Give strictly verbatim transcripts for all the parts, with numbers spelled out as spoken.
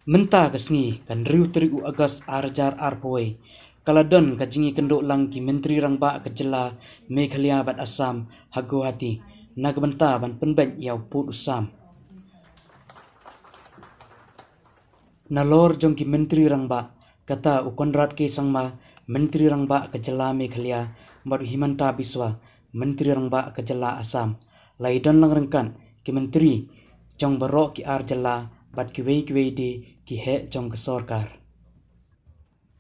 Mynta ka sngi, ka hynriew tarik u August ar hajar arphew wei, ka la don ka jingïakynduh lang ki Myntri Rangbah ka jylla Meghalaya bad Assam ha Guwahati, na ka bynta ban pynbeit ïa u pud u sam. Nalor jong ki Myntri Rangbah, kata u Conrad K Sangma, Myntri Rangbah ka jylla Meghalaya, bad u Himanta Biswa, Myntri Rangbah ka jylla Assam, la ïadon lang ryngkat ki Myntri jong baroh ki ar jylla bad kiwei kiwei de ki heh jong ka sorkar.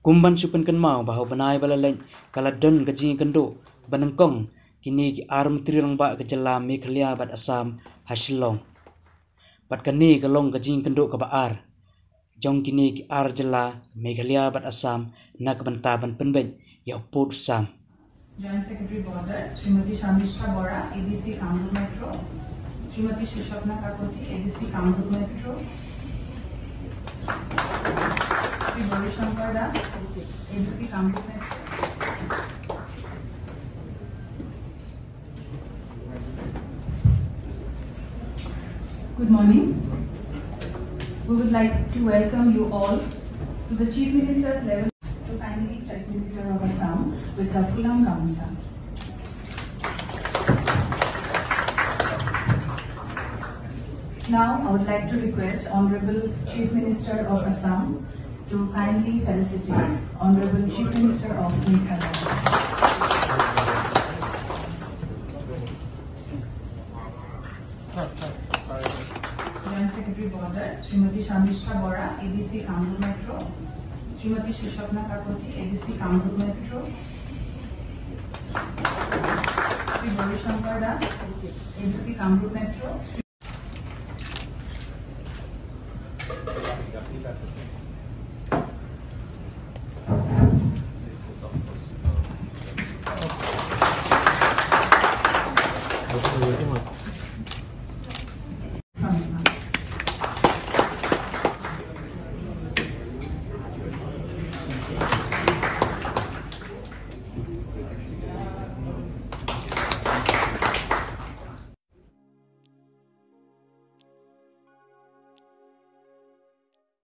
Kum ban shu pynkynmaw ba ha u bnai ba la leit ka la don ka jingïakynduh ba nyngkong kine ki ar Myntri Rangbah ka jylla Meghalaya bad Assam ha Shillong. Bad kane ka long ka jingïakynduh kaba ar jong kine ki ar jylla Meghalaya bad Assam na ka bynta ban pynbeit ïa u pud u sam. Joint Secretary Border, Srimati Sharmishta Bora, A D C Kamrup Metro, Srimati Sushopna Kakoti, A D C Kamrup Metro, Shri Gauri Shankar Das, A D C Kamrup Metro. Good morning. We would like to welcome you all to the Chief Minister's level to kindly Chief Minister of Assam with her fulam gamusa. Now, I would like to request Honorable Chief Minister of Assam to kindly felicitate Honorable Chief Minister of Meghalaya. Joint Secretary Border, Srimati Sharmishta Bora, A D C Kamrup Metro, Srimati Sushopna Kakoti, A D C Kamrup Metro, Shri Gauri Shankar Das, A D C Kamrup Metro,